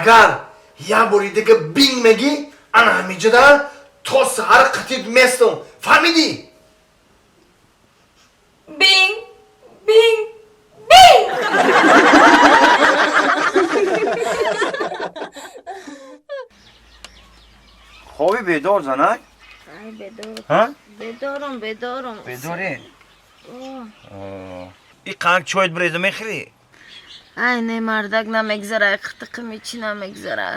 Агар як бори дига бинг мегӣ, ана ҳамиҷада то саҳар қатиб местам. Фаҳмидӣ? Бинг, бинг, бинг. Хоби бедор, занак? Ай, бедор. Ҳа? Бедорам, бедорам. Бедорӣ? И қанг чойт биреза мехӯрӣ? Ай, не, мардак, намегзара, қитиқими чӣ намегзара.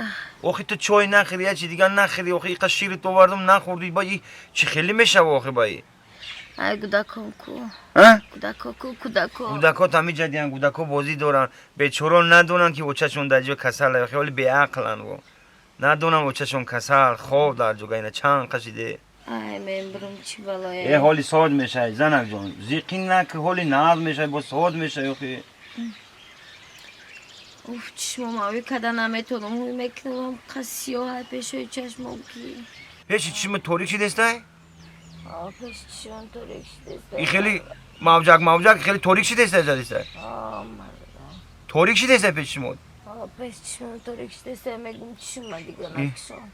Охи ту чой нахӯрӣ, я чи дигар нахӯрӣ, охи иқа ширит овардум, нахӯрдӣ, ба и чӣ хеле мешава охи ба и? Ай, кӯдаком ку. А? Кӯдако ку, кӯдако. Кӯдако тамиҷа диҳанд, кӯдако бозӣ доранд. Бечоро надонанд, ки очашон дар ҷо касал, охи ҳоли беақланд во. Надонанд очашон касал, хоб дар ҷога ина чанд қашиде. Ай, мембурум, чӣ балое. Э, ҳоли сод мешавӣ, занакҷон. Зиқин наки, ҳоли нағз мешавӣ, бо сод мешавӣ охи. Уф, чишмом авӣ када наметонам, ҳуй мекунам, қасиёҳай пешои чашмом ки. Пеши чишми торик шидестай? А, пеши чишмом торик шидестай. И хеле мавҷак мавҷак хеле торик шидестай задестай. А, мардак. Торик шидестай пеши чишмот. А, пеши чишмом торик шидестай, мегум чишма дига накушам.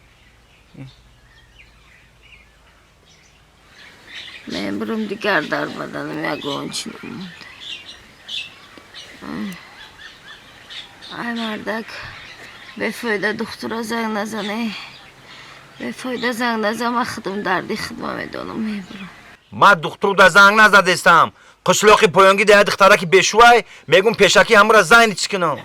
Мембурум, дигар дар баданам ягон чӣ намонд. Ай, мардак, бефоида духтура занг назане. Бефоида занг назан, ман худам дарди худма медонам, мебурам. Ман духтурда занг назадестам. Қишлоқи поёнгӣ да духтараки бешувай, мегум пешакӣ ҳамура занг чӣ кунам.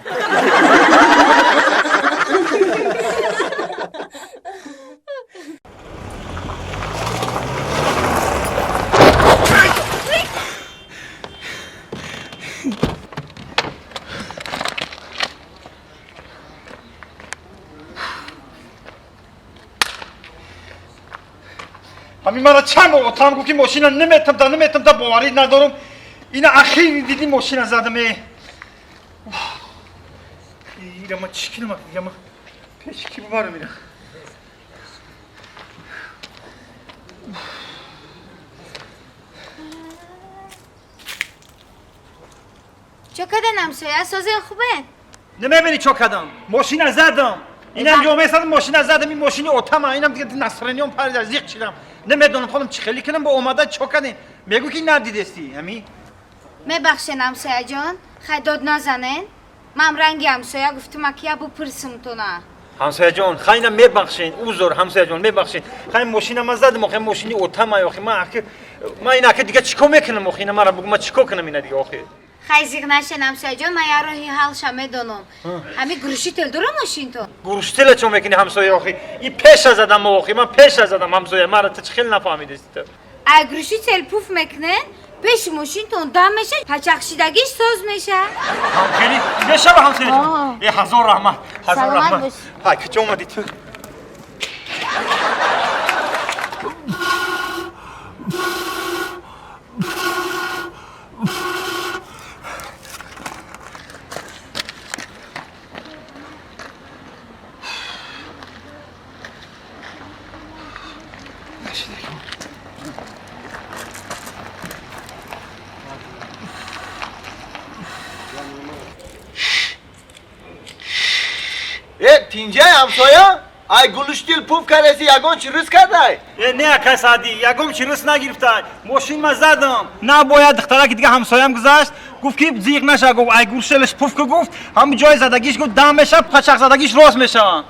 Ҳамин мара чанд бор отам гуфт, ки мошина наметам, да наметам, да боварӣ надорам. Ина ахири диди мошина задам е. Ира ма чӣ кунам, ира ма пеши ки бубарам ира? Чо кадан, ҳамсоя, созен, хубен? Намебинӣ чо кардам? Мошина задам. Инам ҷомеа задам, мошина задам, ин мошини отама, инам дига насрениём парида, зиқ чидам. Намедонам худам чӣ хеле кунам, бо омада чо кардем? Мегӯ ки надидестӣ, ҳами? Мебахшен, ҳамсояҷон, хай дод назанен. Ман ранги ҳамсоя гуфтум, акия бупурсумтона. Ҳамсояҷон, хай ина мебахшен, узр, ҳамсояҷон, мебахшен. Хай мошина ман задам, охи мошини отама, охи ман ахи ман ина аки дига чӣ кор мекунам, охи ина мара бугу ман чӣ кор кунам ина дига охи? Хай зиқ нашен, ҳамсояҷон, ман як роҳи ҳалша медонам. Ҳами грушител дора мошинто? Грушителя чо мекунӣ, ҳамсоя, охи? И пеша задам, охи, ман пеша задам, ҳамсоя, мара ту чӣ хеле нафаҳмидести ту? Ай грушител пуф мекунен, пеши мошинтон дам меша, пачақшидагиш соз меша. Ҳамхелӣ мешава, ҳамсоя? Э, ҳазор раҳмат, ҳазор Саломат раҳмат. бош. Ҳай, куҷо омадӣ ту? Э, тинҷай, ҳамсоя? Ай гулуштил пуф кардеси, ягон чи рӯз кардай? Э, не, акай Саъдӣ, ягон чи рӯз нагирифтай. Мошин ма задам. На бояд духтараки дига ҳамсоям гузашт, гуфт ки зиқ наша, гуфт, ай гуршелаш пуф ку, гуфт, ҳам ҷои задагиш, гуфт, дам меша, пачақ задагиш рост мешаванд.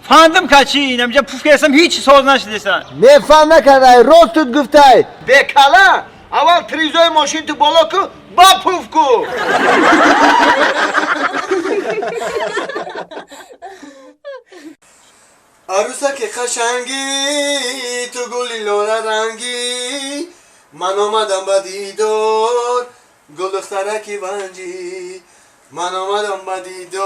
Фаҳмдим ка чи, инамҷа пуф кардесам, ҳеҷ соз нашидеса. Не, фаҳм накардай, рост тут гуфтай. Бекала, аввал тризои мошин ту боло ку, ба пуф ку. Арӯсаки қашангӣ, ту гули лоларангӣ, ман омадам ба дидор, гулдухтараки ванҷӣ, ман омадам ба дидор.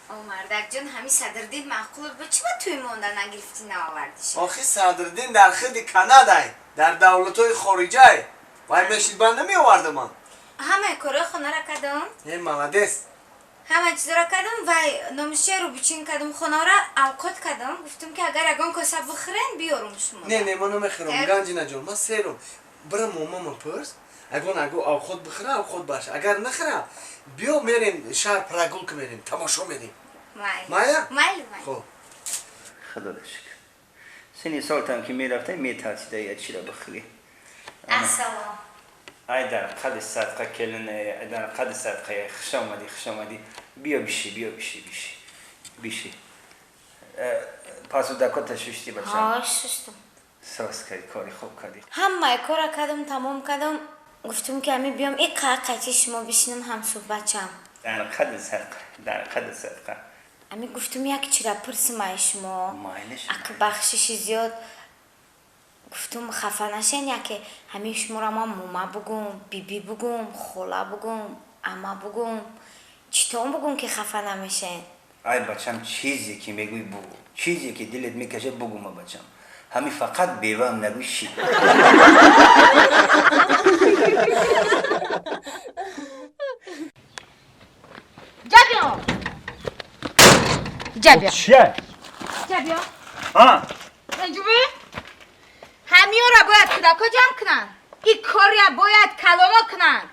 О, мардакҷон, ҳами Садриддин маъқул бу, чӣ ба тӯй монда нагирифтӣ, наовардиш? Охи Садриддин дар хиди Канадай, дар давлатҳои хориҷай. Вай мешид, бан намеовардам ман. Ҳамаи корҳои хонара кардам. Е, молодец. Ҳама чизро кардам, вай номишча рубичин кардам, хонара авқот кардам. Гуфтам ки агар ягон коса бихӯрен, биёрум шумо. Не, не, ман намехӯрам, Ганҷинаҷон, ман серум. Бира момама пурс, агон аго авқот бихӯра, авқот баш. Агар нахӯра, биё мерем шаҳр, прогулка мерем, тамошо мерем. Майли. Майла? Майли, майли. Хоб. Худо шукр. Сини солтам ки мерафтем, метарсида я чира бихӯрӣ. Ассалом. Ай дар қади садқа келине, ай дар қади садқа, хуш омадӣ, хуш омадӣ. Биё биши, биё биши, биши. Биши. Пасудакота шуштӣ, бачам? Ҳа, шуштам. Соз кардӣ, кори хуб кардӣ. Ҳамаи кора кардам, тамом кардам. Гуфтам ки ҳами биём, и қати шумо бишинам, ҳамсӯҳбатчам. Дар қади садқа, дар қади садқа. Ами гуфтам як чира пурсим ай шумо. Майлиш. Аки бахшиши зиёд, гуфтум хафа нашен, яке ҳамин шуморо ман мома бугум, биби бугум, хола бугум, ама бугум, читон бугум ки хафа намешен? Ай бачам, чизе ки мегӯй, бугу. Чизе ки дилет мекашад, бугу, ма бачам. Ҳами фақат беваам нагӯй, ши. Ҷабиё, ҷабиё. Чия? Ҷабиё. А? Ҷуби, ҳамиёра бояд кӯдако ҷамъ кунанд, и коря бояд калоно кунанд,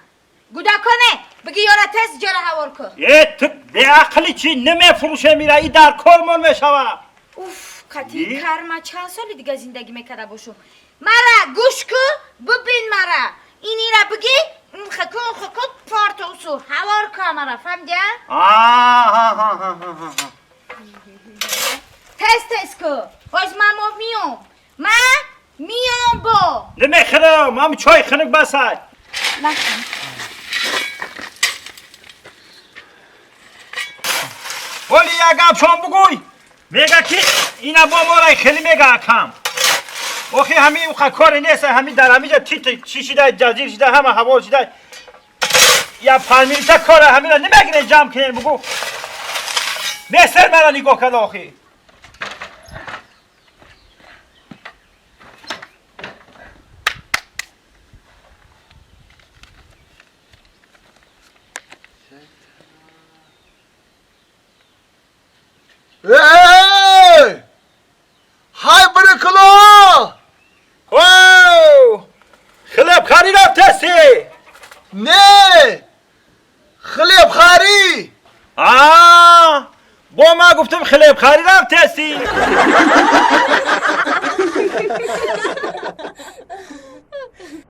кӯдаконе биги ёра тез ҷора ҳавор кун. Е, ту беақли чи, намефурӯшем ира, и дар кормон мешава. Уф, қати карма чанд соли дига зиндагӣ мекарда бошум. Мара гӯш ку, бибин мара, инира биги, хакун хакун портосу ҳавор ку, мара фаҳмидя? Тез тез ку, ҳоз ман мо миём, ман миём бо. Намехӯрам, ҳам чой хунук басай. Нахӯр. Оли як гап шом бугӯй. Мега ки ина бо морай хеле мега акам. Охи ҳами уқа кори нест, ҳами дар ҳамиҷа тит чӣ шида, ҷазир шида, ҳама ҳавол шида. Я 5 минута кора ҳамина намегирен ҷамъ кунен, бугӯ. Беҳтар мара нигоҳ карда охи. Ey! Hay брикуло! О! Хлеб хари рафтаси? Не! Хлеб хари! А, бо ма гуфтам хлеб хари рафтаси.